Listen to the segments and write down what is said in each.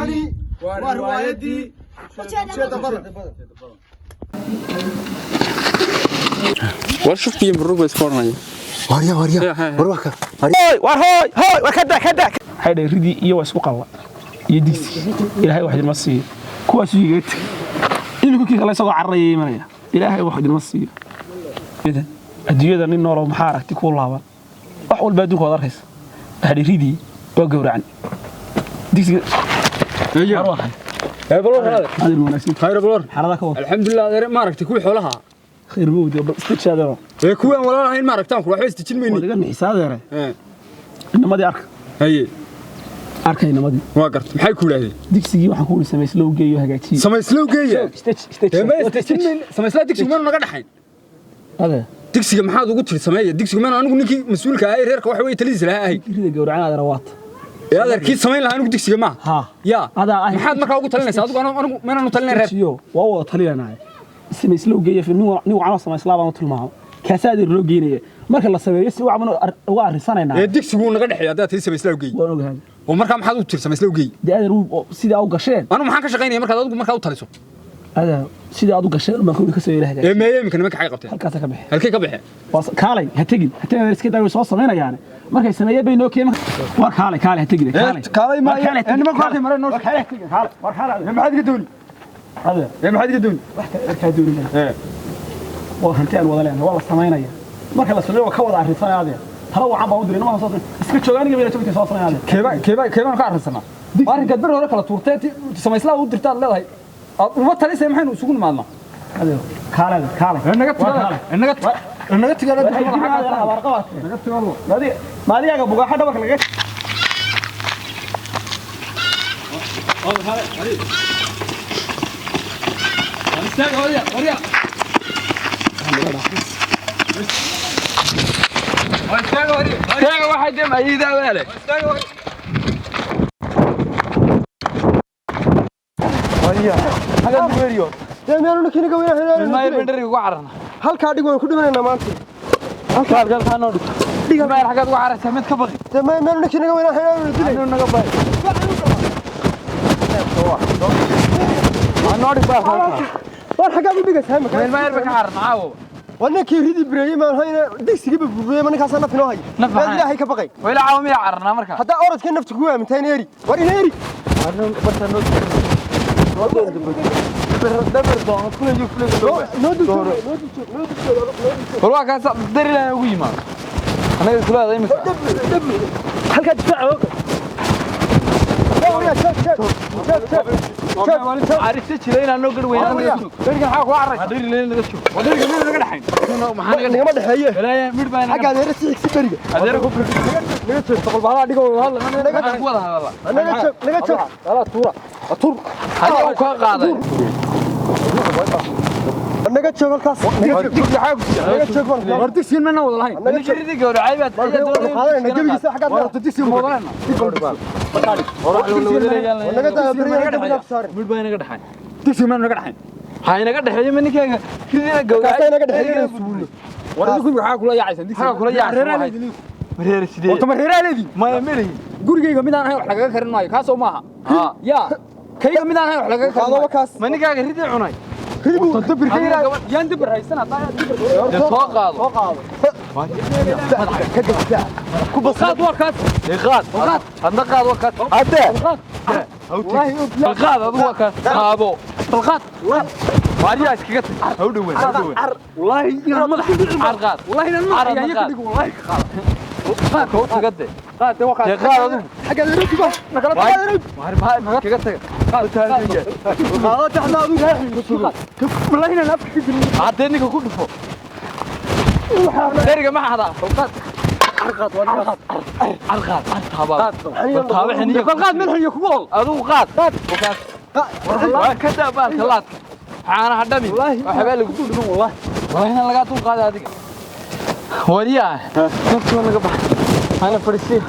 Tani waa riwaayadii Ujeedda Badan. War shufkiyo murugo iska oranaya. Warya, warya, war waa ka. War hooy hooy, war kada kada. Waxay dhahay ridii iyo waa isku qalla iyo digsi. Ilaahay wax idinma siiyo. Kuwaasuu igaga tegey iminku kii kale isagoo cararaya imanaya. Ilaahay wax idinma siiyo. Adduunyada nin noolow maxaa aragti kuu laaban? Wax walba adduunka waad arkaysa. Waxay dhahay ridii waa gowracan, digsiga. War waa kay adeer wanaagsan. Khayr balor. Xaalada ka wada. Alxamdulillah adeer, ma aragtay kuwii xoolaha? Khayr mawdi, bal istajaadano. Ee kuwaan walaal ahayn ma aragtaan, ku waxba istijin waad mayni. Iga nixisa adeere. Ee. Inamadii arka. Haye. Arkay inamadii. Waa gartay, maxay ku yidhaahdeen? Digsigii waxaan ku uri samayslow geeyo hagaajiye. Samayslow geeya. Stage stage. Ee ma istijin mayni, samaysla digsigu maanu naga dhaxayn. Adeer. Digsiga maxaad ugu tiri sameeya digsigu? Maanu anigu ninkii mas-uulka ahay reerka waxa weeye taladiisa lahaa ahay. Rida gowracan adeer waata. Ee adeer, kii samayn lahaa anigu digsiga maaha. Haa. Yaa. Adaa ahay. Maxaad markaa ugu talinaysaa adigu? Anigu maanaanu talinayn reer. Iyo waa wada talinaynaa. Samayslow geeya nin nin wacanoo samaysla baan u tilmaamo. Kaasaa adeer loo geynaya marka la sameeyo si wacan uga arrisanaynaa. Ee digsigu naga dhexeeya haddaad tiri samaysla geey. Waan ogahay. Oo markaa maxaad u tiri samaysla geey? Dee adeer, sidaa u gasheen. Anigu maxaan ka shaqaynaya markaad adigu markaa u taliso? Adeer, sidaa aad u gasheen baan kuuri ka soo ilahay. Ee meeye iminka nimanka xay qabteen? Halkaasa ka baxeen. Halkay ka baxeen? Waa kaalay, ha tegin, ha tegin adeer, iska daa, way soo samaynayaane. Markay sameeyeen bay noo keeneen. War kaalay, kaalay, ha tegin, kaalay. Kaalay War kaalay, ha ee tegin, nimanku halkay mareen noo war kaalay, ha tegin, kaalay, war kaalay adeer. Maxaad iga dooni? Adeer. Ee maxaad iga dooni? Wax kale arkaa doonina. Ee. Waa hanti aan wada leenahay, waa la samaynaya. Marka la sameeyo waa ka wada arrinsanaya adeer. Tala wacan baan u diray nimanka soo samay. Iska jooga, aniga bayna joogtay soo samay adeer. Keebaan keebaan keebaan ka arrinsanaa arrinkaad bar hore kala tuurtee samaysla u dirtaad leedahay aad uma talisay, maxaynu isugu nimaadnaa? Adeer, kaalay adeer, kaalay. Naga War kaalay. Naga naga tigaala. Waxay jiraan adeer, abaar qabaadka. Naga tigaalo. Maadiyaga bugaaxa dhabarka laga Istaaga, waxay dem ayidaa waale. Dee miyaanu ninkii naga weynaa? Ugu cararna. Halkaa dhig, waan ku dhimanaynaa maanta. Halkaa noo dhig. Mayr xagaad ugu cararaysaa? Mid ka baqi. Dee miyaanu ninkii naga weynaa inaanu dilay? Naga bay. Noo dhig baa halkaa. War xaggaad u dhigaysaa imika? Mayr ba ka cararna caawa. Waa ninkii ridii bireeyey maan hayna, digsigii burburiyey, ma ninkaasaa naf inoo haya? Naf Maad maxaa? Ilaahay ka baqay. Wayla caawa miyaa cararnaa markaa? Haddaa orodka nafta kugu aamintaa in eri, war in eri. Noo dul joog, noo dul joog, noo dul joog, noo dul joog. War waa kaas dari lahaa ugu yimaado. Anaga kulaada imika. Halkaa difaaca ooga. Waryaa, joog, joog, joog, joog, joog, joog. Carista jira inaan noo gar weynaan naga joog. Dherigan xaa kula cararaysa? Dheri leen naga joog. Waa dheriga meel naga dhaxayn. Maxaa naga Nagama dhexeeye. Walaaya midh baa naga. Xagga adeera si xigsi beriga. Adeer ku Naga joog, boqol baalaa dhigo wada hadla. Naga ku wada hadla. Naga joog, naga joog. Ala tuura. Tuur. Hadi uu ka qaaday. Naga joog halkaas. Naga joog. Digsi xaa ku jira. Naga joog baan. War digsigan mana wada lahayn. Naga joog. Ridii gowracay baad. Qaadanayna gebigiisa xaggaad. War digsi ma wada lahayn. Naga daa beriga, naga bilaab saarin. Midh baa inaga dhaxayn. Digsiga mana naga dhaxayn. Maxaa inaga dhexeeya ma ninkaaga ridina gowracay? Kaasaa inaga dhexeeya inaan suulno. War idinku maxaa kula yaacaysan digsiga? Maxaa kula yaacaysan? Mareer sidee? Horta mareeraa leedii? Maya melihi. Gurigayga midaan ahayn wax lagaga karin maayo. Kaasoo maaha. Yaa. Kayga midaan ahayn wax lagaga karin Qaado maayo. wakaas. Ma ninkaaga ridii cunay? Ribu. Dabirka yaan dabir haysan hadaa dabir. Soo qaado. Soo qaado. Ka difaac. Ku bas. Qaad waa kaas. Qaad. Qaad. Hadna qaad waa kaas. Hadde. Qaad. Qaad adigu waa kaas. Qaado. Qaad. Waariyaa iskaga tag. Ha u dhaweyn. Ha u dhaweyn. Wallaahi inaan madax car qaad. Wallaahi inaan madax ayaan ka dhigo wallaahi ka qaad. Qaad ka taga de. Qaad de waa kaas. Qaad adigu. Xagga adeera ku bas. Nagala taga adeera. Waar maxaa iskaga taga. Qaad taagaya. Qaado taxna adigu. Wallaahi inaan afka ka gelin. Hadee ninka ku dhufo. Deriga ma hadaa. Qaad. Arqaad arqaad arqaad taaba. Taaba xiniyo. Qaad meel xiniyo kugu ol. Adigu qaad. Qaad. Waa ka daa baalka laadka. Caanaha dhami. Waxbaa lagu dhiman wallaahi. Wallaahi inaan lagaa dul qaaday adiga. Wariyaa. Naftu naga baxay. Ana fadhiisiyo.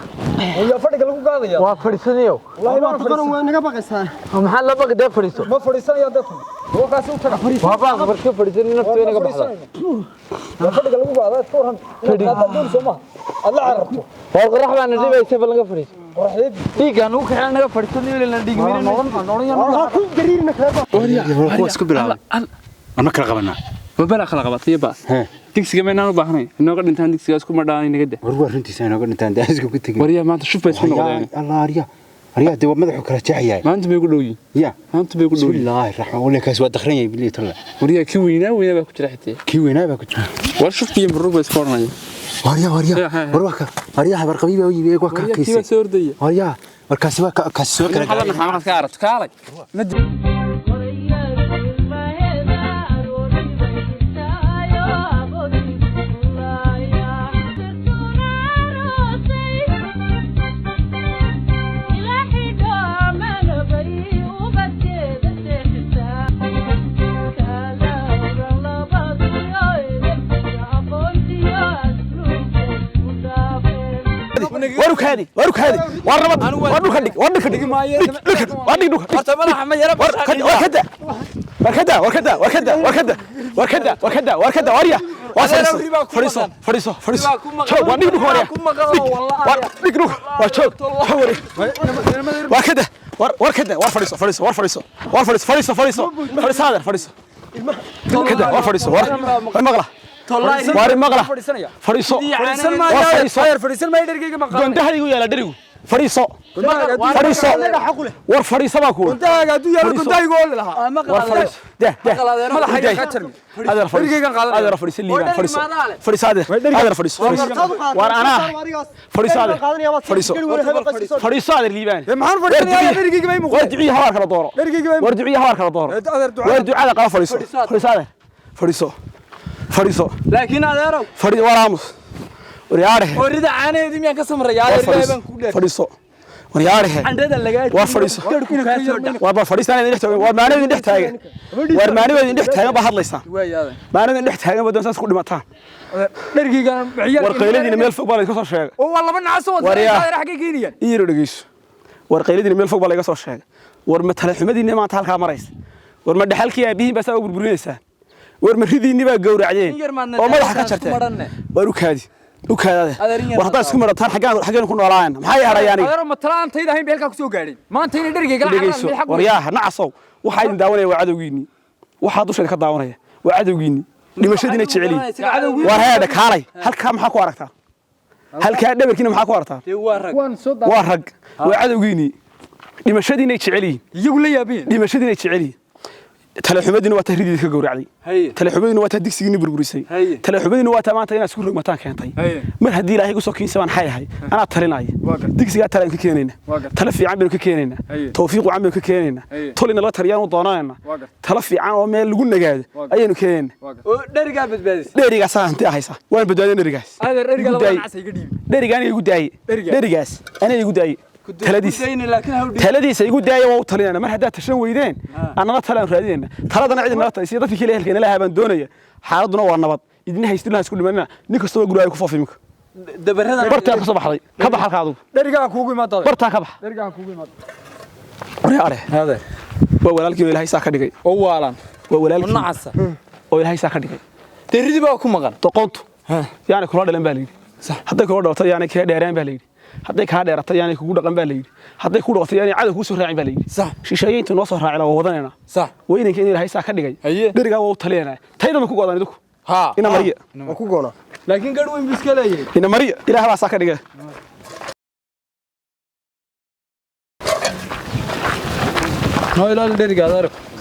Yaa fadhiga lagu qaadaya? Waa fadhiisanayo. Wallahi baan fadhiisan. Waa naga baqaysaa. Maxaa la baqi dee fadhiiso. Ma fadhiisanaya dadku. Wakaasi u taga. Waa baaq barka fadhiisan naftu inaga baxda. Yaa fadhiga lagu qaadaa ka waran? Hadda doon soo ma. Alla carabto. War qorax baan dhibaysa bal naga fadhiiso. Qoraxdeed. Dhiigaan ugu kicin naga fadhiisan ilaa dhiig Noqon noqon ha ku gariirna kala. Kuwa isku bilaabay ama kala qabanaa? Wabala kala qabatay baas. Digsiga ma inaan u baahnayn inooga dhintaan digsigaas kuma dhaanay naga dah. War waa runtiisa inooga dhintaan dee isku ku tegin. Waryaa maanta shuf bay isku noqdeen. Allah arya arya dee waa madaxu kala jeexyahay. Maanta bay ku dhow yihiin. Ya maanta bay ku dhow yihiin. Bismillaahi raxmaan wallahi kaas waa dakhran yahay billahi talla. Waryaa kii weynaa weynaa baa ku jira xitaa. Kii weynaa baa ku jira. War shufkii murug bay isku oranayeen. Waryaa waryaa war waa ka waryaa habar qabiib baa u yimi waa ka Waryaa kii kiisay. baa soo ordaya. Waryaa warkaasi waa kaasi soo kala Maxaa la gaaray. maxaa ka aragto kaalay. War kaadi war kaadi war nabad war dhulka dhig war dhulka dhig dhulka war dhig dhulka. Horta madaxa ma yara. War kada war kada war kada war kada war kada war kada war kada war kada warya war fadhiiso fadhiiso fadhiiso fadhiiso joog war dhig dhulka warya war dhig dhulka war joog joog warya war kada war war kada war fadhiiso fadhiiso war fadhiiso war fadhiiso fadhiiso fadhiiso fadhiiso adeer fadhiiso kada war fadhiiso war maqla war maqla fadhiiso war fadhiiso Fadhiisan maayo dhergeyga ma qaadanaya. Gondahaygu yaala dherigu fadhiiso fadhiiso war fadhiiso baa kuwa. Gondahaaga hadduu yaalo gondahaygu ooli lahaa. War fadhiiso dah dah. Madaxayga ka jarmi. Adeer fadhiiso. Dhergeygan qaadanaya. Adeer fadhiiso liibaan fadhiiso fadhiiso adeer adeer fadhiiso fadhiiso war anaa fadhiiso adeer fadhiiso fadhiiso adeer liibaan. Maxaan fadhiisanayaa? Dhergeyga ma War duciya habaar kala dooro. Dhergeyga ma War duciya habaar kala dooro. Adeer ducada. War ducada qaba fadhiiso fadhiiso adeer fadhiiso fadhiiso. Laakiin adeerow Fadhi war aamus war yaare. Orida caanaheedii miyaan ka samrayaa War adeer ilaahay fadhiiso baan ku dheer. Fadhiiso war yaare. Candhada lagaa War fadhiiso war ba fadhiistaan idin dhex taagan war maanada idin dhex taagan war maanada idin dhex taagan ba hadlaysaa maanada idin dhex taagan ba doon saas ku dhimataan. Dhergeygan War qayladiina meel fog baa laga soo sheegay. Oo waa laba nacas oo War yaa. adeer xagee keenayaan? Ii yaro dhegeyso war qayladiina meel fog baa laga soo sheegay. War ma tala xumadiina maanta halkaa maraysa? War ma dhaxalkii aabihiin baa saa u burburinaysaa? War ma ridiinni baa gowracdeen In yar maadna oo madaxa ka isku jarteen? maranne. War u kaadi u kaadade. Adeer in yar War haddaad isku marataan xaggaan xaggeen ku noolaayaan maxay hadhayaan aniga? Adeer ma talaantayda ahayn bay halkaa ku soo gaadhay. Maanta inay dhergeyga la Dhegeyso war yaa nacasow waxaa idin daawanaya waa cadowgiinni waxaa dusheeda ka daawanaya waa cadowgiinni dhimashadiina jeceliin. War heedha kaalay halkaa maxaa ku aragtaa? Halkaa dhabarkiina maxaa ku aragtaa? Waa rag. Waa rag waa cadowgiinni dhimashadiinay jeceliin. Iyagu la yaabeen. Dhimashadiinay jeceliin. Talaxumadiina waa taa ridiida ka gowracday. Haye. Talaxumadiina waa taa digsigiinni burburisay. Haye. Talaxumadiina waa taa maanta inaad isku rogmataan keentay. Haye. Mar haddii ilaahay igu soo kiinsa baan xayahay anaa talinaya digsigaa talaan ka keenayna. Waa gartay. Tala fiican baynu ka keenaynaa. Haye. Tawfiiq wacan baynu ka keenaynaa. Haye. Tolina la taliyaan u doonaynaa. Waa gartay. Tala fiican oo meel lagu nagaado ayaynu keenaynaa. Oo dherigaa badbaadisay. Dherigaas hanti haysa waan badbaadin dherigaas. Adeer dheriga Igu laba daayey. nacas iga dhiibi. Dheriga aniga igu daayey. Dheriga. Dherigaas aniga igu daayey taladiis. Dayna laakiin haw Taladiisa igu daaya waa u talinayna mar haddaad tashan weydeen annana talaan raadinayna taladana cid nala talisiya dadkii kale ehelkeena lahaa baan doonaya xaaladuna waa nabad idina haystin isku dhimanina nin kastaba gurigaaga ku foof iminka. Dabarada Bartaa ka soo baxday ka bax halka adigu. Dheriga kuugu imaado adeer. Bartaa ka bax. Dheriga kuugu imaado. Waryaare adeer waa walaalkii oo ilaahay saa ka dhigay. Oo waalan. Waa walaalkii nacasa oo ilaahay saa ka dhigay. Derridii baa ku maqan. Doqontu yaani kula dhalan baa la yidhi hadday kula dhalato yaani kaa dheeraan baa la yidhi hadday kaa dheerato yaani kugu dhaqan baa la yidhi hadday ku dhaqato yaani cadow kugu soo raacin baa la yidhi. Sax. Shisheeye intuu noo soo raacina waa wadanayna. Sax. Weynanka in ilaahay saa ka dhigay. Haye. Dherigaa waa u talinaynaa taydama ku go'daan idinku. Ha. Ina mariya. Waa ku goona. Laakiin gadh weyn buu iska leeyahay. Ina mariya ilaah baa saa ka dhigay. Noo ilaali dheriga adeer.